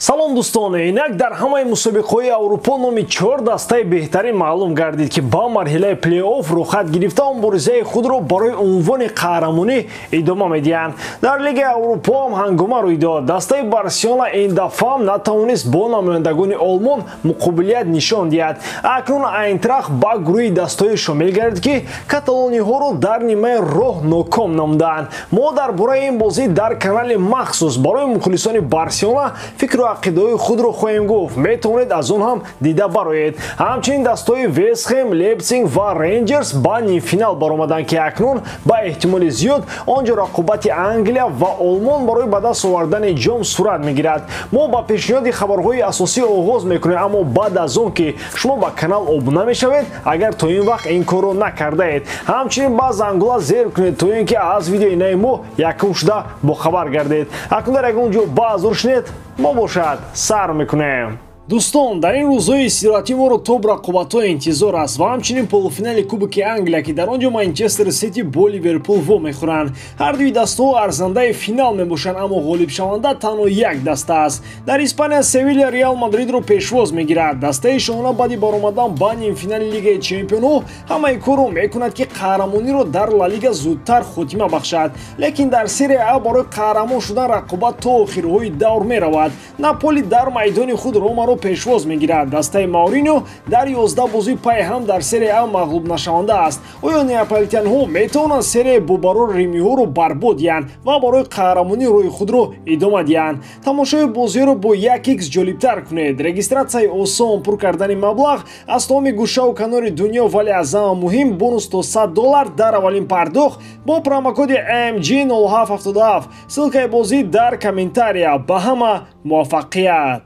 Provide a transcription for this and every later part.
Салом дӯстон, инак дар ҳамаи мусобиқаҳои Аврупо номи чор дастаи беҳтарин маълум гардид, ки ба марҳилаи плей-офф рухат гирифта муборизаи худро барои унвони қаҳрамонӣ идома медиҳанд. Дар Лигаи Аврупо ҳам ҳангома рӯй дод. Дастаи Барселона ин дафъа ҳам натавонист бо намояндагони Олмон муқобилият нишон диҳад. Акнун Айнтрахт ба гурӯҳи дастаҳое шомил гардид, ки каталониҳоро дар нимаи роҳ ноком намуданд. Мо дар бораи ин бозӣ дар канали махсус барои мухлисони Барселона фикру ақидаҳои худро хоҳем гуфт. Метавонед аз он ҳам дида бароед. Ҳамчунин дастаҳои Вестхэм, Лейпсиг ва Рейнҷерс ба нимфинал баромаданд, ки акнун ба эҳтимоли зиёд он ҷо рақобати Англия ва Олмон барои ба даст овардани ҷом сурат мегирад. Мо ба пешниҳоди хабарҳои асосӣ оғоз мекунем, аммо баъд аз он ки шумо ба канал обуна мешавед, агар то ин вақт ин корро накардаед. Ҳамчунин ба зангула зер кунед, то ин ки аз видеои нави мо якум шуда бохабар гардед. Акнун дар ягон ҷо баъзур шинед, мо бошад сар мекунем. Дӯстон, дар ин рӯзҳои истироҳатӣ моро топ рақобатҳо интизор аст ва ҳамчунин полуфинали Кубоки Англия, ки дар он ҷо Манчестер Сити бо Ливерпул вомехӯранд. Ҳар дуи дастаҳо арзандаи финал мебошанд, аммо ғолибшаванда танҳо як даста аст. Дар Испания Севилия Реал Мадридро пешвоз мегирад. Дастаи шоҳона баъди баромадан ба нимфинали Лигаи Чемпионҳо ҳамаи корро мекунад, ки қаҳрамониро дар Ла Лига зудтар хотима бахшад. Лекин дар Серия А барои қаҳрамон шудан рақобат то охирҳои давр меравад. Наполи дар майдони худ Ромаро пешвоз мегирад. Дастаи Мауриньо дар 11 бозии пайҳам дар Серия А мағлуб нашаванда аст. Оё неаполитянҳо метавонанд серияи бобарори римиҳоро барбод диҳанд ва барои қаҳрамонӣ роҳи худро идома диҳанд? Тамошои бозиҳоро бо 1x ҷолибтар кунед. Регистратсияи осон, пур кардани маблағ аз тамоми гӯшаву канори дунё, вале аз ҳама муҳим бонус то $100 дар аввалин пардохт бо промокоди MG0777. Ссылкаи бозӣ дар комментария. Ба ҳама муваффақият!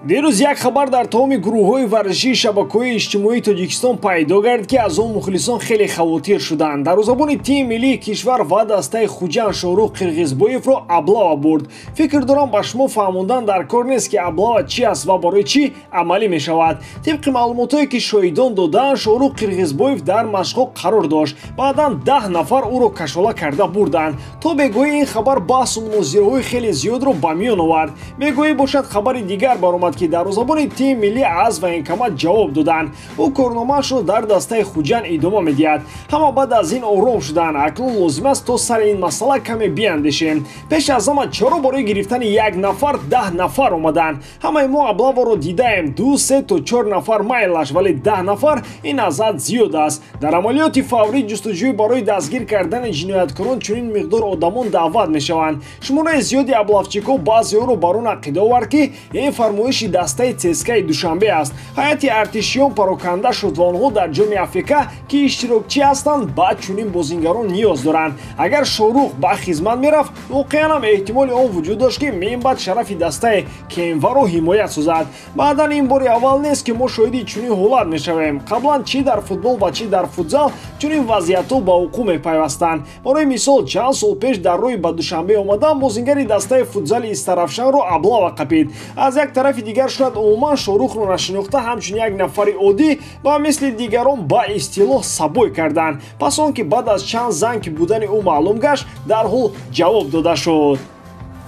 Дирӯз як хабар дар тамоми гурӯҳҳои варзишии шабакаҳои иҷтимоии Тоҷикистон пайдо гардид, ки аз он мухлисон хеле хавотир шуданд. Дарвозабони тими миллии кишвар ва дастаи Хуҷанд Шоҳрух Қирғизбоевро облава бурд. Фикр дорам, ба шумо фаҳмондан дар кор нест, ки облава чи аст ва барои чӣ амалӣ мешавад. Тибқи маълумотҳое, ки шоҳидон додаанд, Шоҳрух Қирғизбоев дар машқҳо қарор дошт. Баъдан 10 нафар ӯро кашола карда бурданд. То бегоҳӣ ин хабар баҳсу мунозираҳои хеле зиёдро ба миён овард. Бегоҳӣ бошад, хабари дигар баромад, ки дарвозабони тими миллӣ аз военкомат ҷавоб доданд. Ӯ корномаашро дар дастаи Хуҷанд идома медиҳад. Ҳама баъд аз ин ором шуданд. Акнун лозим аст то сари ин масъала каме биандешем. Пеш аз ҳама, чаро барои гирифтани як нафар 10 нафар омаданд? Ҳамаи мо облаваро дидаем. 2, 3 то 4 нафар майлаш, вале 10 нафар ин аз ҳад зиёд аст. Дар амалиёти фаврӣ ҷустуҷӯй барои дастгир кардани ҷинояткорон чунин миқдор одамон даъват мешаванд. Шумораи зиёди облавчикҳо баъзеҳоро бар он ақида овард, ки ин фармоиши дастаи ЦСКАи Душанбе аст. Ҳайати артишиён пароканда шуд ва онҳо дар ҷоми Африка, ки иштирокчӣ ҳастанд, ба чунин бозингарон ниёз доранд. Агар Шоҳрух ба хизмат мерафт, воқеан ҳам эҳтимоли он вуҷуд дошт, ки минбаъд шарафи дастаи КМВ-ро ҳимоят созад. Баъдан ин бори аввал нест, ки мо шоҳиди чунин ҳолат мешавем. Қаблан чӣ дар футбол ва чӣ дар футзал чунин вазъиятҳо ба вуқӯъ мепайвастанд. Барои мисол, чанд сол пеш дар роҳи ба Душанбе омадан бозингари дастаи футзали Истарафшанро облава қапид. Аз як тарафи дигар, шояд умуман Шоҳрухро нашинохта, ҳамчун як нафари оддӣ ва мисли дигарон ба истилоҳ сабой карданд. Пас он ки баъд аз чанд занг, ки будани ӯ маълум гашт, дарҳол ҷавоб дода шуд.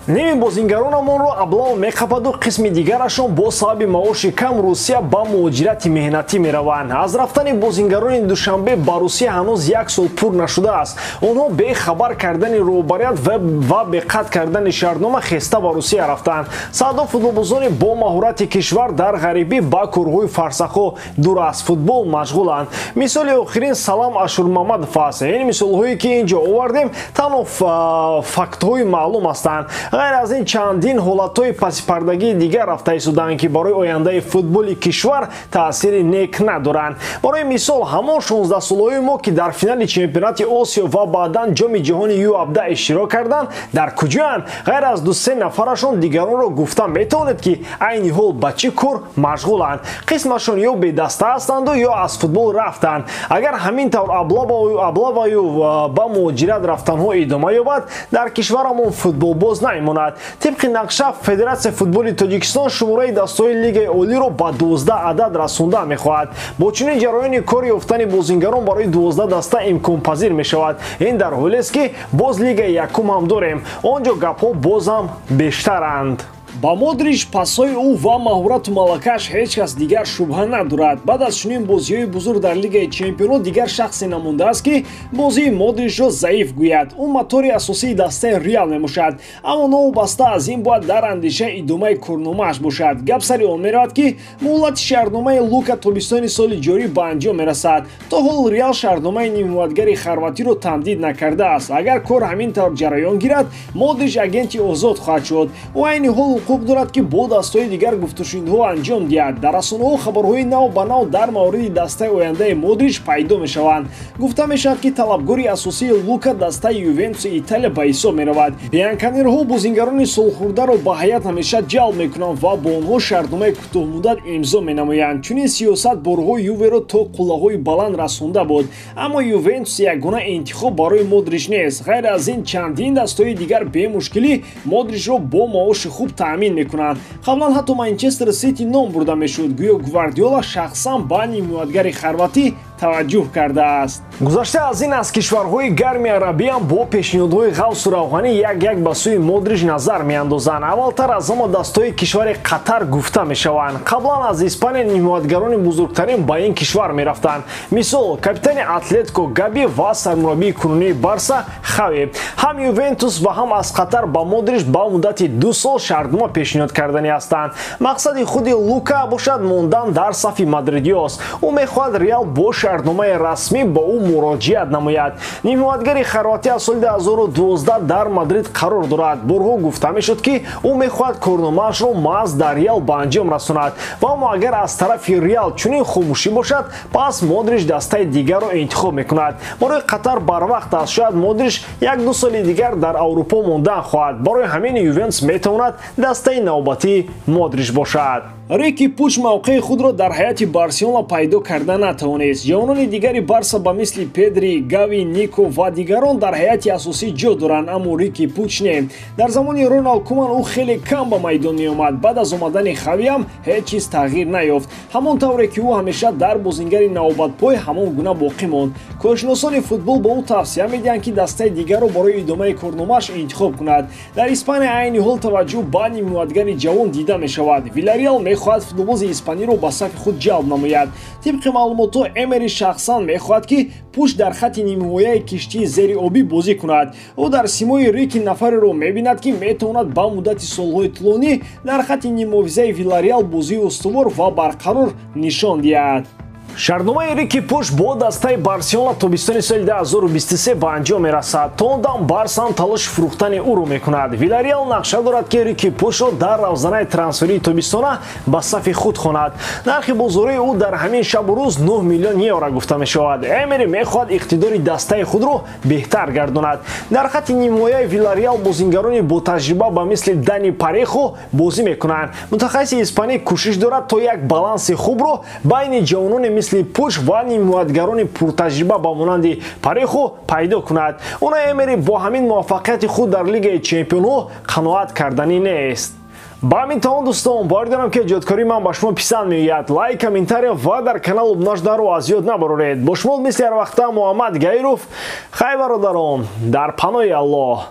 Ними бозингаронамонро облава меқападу қисми дигарашон бо сабаби маоши кам Русия ба муҳоҷирати меҳнатӣ мераванд. Аз рафтани бозингарони Душанбе ба Русия ҳанӯз як сол пур нашудааст. Онҳо бехабар кардани роҳбарият ва беқат кардани шартнома хеста ба Русия рафтанд. Садо футболбозони бо маҳорати кишвар дар ғарибӣ ба корҳои фарсахҳо дур аз футбол машғуланд. Мисоли охирин Салам Ашурмамадов аст. Ин мисолҳое, ки ин ҷо овардем, танҳо фактҳои маълум ҳастанд. Ғайр аз ин, чандин ҳолатҳои пасипардагии дигар рафта истоданд, ки барои ояндаи футболи кишвар таъсири нек надоранд. Барои мисол, ҳамон 16-солаҳои мо, ки дар финали чемпионати Осиё ва баъдан ҷоми ҷаҳони Ю-17 иштирок карданд, дар куҷоянд? Ғайр аз 2-3 нафарашон дигаронро гуфта метавонед, ки айни ҳол ба чӣ кор машғуланд. Қисмашон ё бедаста ҳастанду ё аз футбол рафтанд. Агар ҳамин тавр облаваю ба муҳоҷират рафтанҳо идома ёбад, дар кишварамон футболбоз мемонад. Тибқи нақша, Федератсияи футболи Тоҷикистон шумораи дастаҳои Лигаи Олиро ба 12 адад расонда мехоҳад. Бо чунин ҷараёни кор ёфтани бозингарон барои 12 даста имконпазир мешавад. Ин дар ҳолест, ки боз Лигаи якум ҳам дорем. Он ҷо гапҳо боз ҳам бештаранд. Ба Модрич, пасҳои ӯ ва маҳорату малакааш ҳеҷ кас дигар шубҳа надорад. Баъд аз чунин бозиҳои бузург дар Лигаи Чемпионот дигар шахсе намондааст, ки бозии Модричро заиф гӯяд. Ӯ мотори асосии дастаи Реал мебошад, аммо новобаста аз ин бояд дар андешаи идомаи корномааш бошад. Гап сари он меравад, ки муҳлати шартномаи Лука тобистони соли ҷорӣ ба анҷом мерасад. То ҳол Реал шартномаи нимҳимоятгари хорватиро тамдид накардааст. Агар кор ҳамин тавр ҷараён гирад, Модрич агенти озод хоҳад шуд. Ӯ айни ҳол ҳуқуқ дорад, ки бо дастҳои дигар гуфтушунидҳо анҷом диҳад. Дар расонаҳо хабарҳои нав ба нав дар мавриди дастаи ояндаи Модрич пайдо мешаванд. Гуфта мешавад, ки талабгори асосии Лука дастаи Ювентуси Италия ба ҳисоб меравад. Бианканерҳо бозингарони солхӯрдаро ба ҳайат ҳамеша ҷалб мекунанд ва бо онҳо шартномаи кӯтоҳмуддат имзо менамоянд. Чунин сиёсат борҳо Юверо то қуллаҳои баланд расонда буд, аммо Ювентус ягона интихоб барои Модрич нест. Ғайр аз ин, чандин дастаҳои дигар бемушкилӣ Модричро бо маоши хуб таъмин мекунанд. Қаблан ҳатто Манчестер Сити ном бурда мешуд. Гӯё Гвардиола шахсан ба нимҳимоятгари хорватӣ таваҷҷӯҳ кардааст. Гузашта аз ин, аз кишварҳои гарми арабиам бо пешниҳодҳои ғавсу равғанӣ як-як ба сӯи Модрич назар меандозанд. Аввалтар аз ҳама дастҳои кишвари Қатар гуфта мешаванд. Қаблан аз Испания нимҳимоятгарони бузургтарин ба ин кишвар мерафтанд. Мисол, капитани Атлетико Габи ва сармураббии кунунии Барса Хави. Ҳам Ювентус ва ҳам аз Қатар ба Модрич ба муддати 2 сол шартнома пешниҳод карданӣ ҳастанд. Мақсади худи Лука бошад мондан дар сафи мадридиёст. Ӯ мехоҳад Реал бо шартномаи расмӣ ба ӯ муроҷиат намояд. Нимҳимоятгари хорватӣ аз соли 2012 дар Мадрид қарор дорад. Борҳо гуфта мешуд, ки ӯ мехоҳад корномаашро маҳз дар Реал ба анҷом расонад. Ва аммо агар аз тарафи Реал чунин хомӯшӣ бошад, пас Модрич дастаи дигарро интихоб мекунад. Барои Қатар барвақт аст. Шояд Модрич 1-2 соли дигар дар Аврупо мондан хоҳад. Барои ҳамин Ювентус метавонад дастаи навбатии Модрич бошад. Рики Пуч мавқеи худро дар ҳайати Барселона пайдо карда натавонист. Ҷавонони дигари Барса ба мисли Педри, Гави, Нико ва дигарон дар ҳайати асосӣ ҷо доранд, аммо Рики Пуч не. Дар замони Роналд Куман ӯ хеле кам ба майдон меомад. Баъд аз омадани Хавиам ҳеҷ чиз тағйир наёфт. Ҳамон тавре ки ӯ ҳамеша дар бозингари навбатпой ҳамон гуна боқӣ монд. Коршиносони футбол ба ӯ тавсия медиҳанд, ки дастаи дигарро барои идомаи корномааш интихоб кунад. Дар Испания айни ҳол таваҷҷӯҳ ба нимҳимоятгари ҷавон дида мешавад. Вилареал мехоҳад футболбози испаниро ба сафи худ ҷалб намояд. Тибқи маълумотҳо, Эмери шахсан мехоҳад, ки Пуш дар хатти нимҳимояи киштии зери обӣ бозӣ кунад. Ӯ дар симои Рики нафареро мебинад, ки метавонад ба муддати солҳои тӯлонӣ дар хатти нимҳофизаи Вилареал бозии устувор ва барқарор нишон диҳад. Шартномаи Рики Пуш бо дастаи Барселона тобистони соли 2023 ба анҷом мерасад. То он дам Барса ҳам талоши фурӯхтани ӯро мекунад. Вилареал нақша дорад, ки Рики Пушро дар равзанаи трансферии тобистона ба сафи худ хонад. Нархи бозории ӯ дар ҳамин шабу рӯз 9 миллион евро гуфта мешавад. Эмери мехоҳад иқтидори дастаи худро беҳтар гардонад. Дар хатти нимҳояи Вилареал бозингарони ботаҷриба ба мисли Дани Парехо бозӣ мекунанд. Мутахассиси испанӣ кӯшиш дорад, то як баланси хубро байни ҷавонони мисли Пуш ва нимҳимоятгарони пуртаҷриба ба монанди Парехо пайдо кунад. Уна Эмери бо ҳамин муваффақияти худ дар Лигаи Чемпионҳо қаноат карданӣ нест. Ба ҳамин тамом, дӯстон, бовар дорам, ки эҷодкории ман ба шумо писанд меояд. Лайк, комментария ва дар канал обуна шуданро аз ёд набароред. Бо шумо мисли ҳар вақта Муҳаммад Гаиров. Хай, бародарон, дар паноҳи Аллоҳ.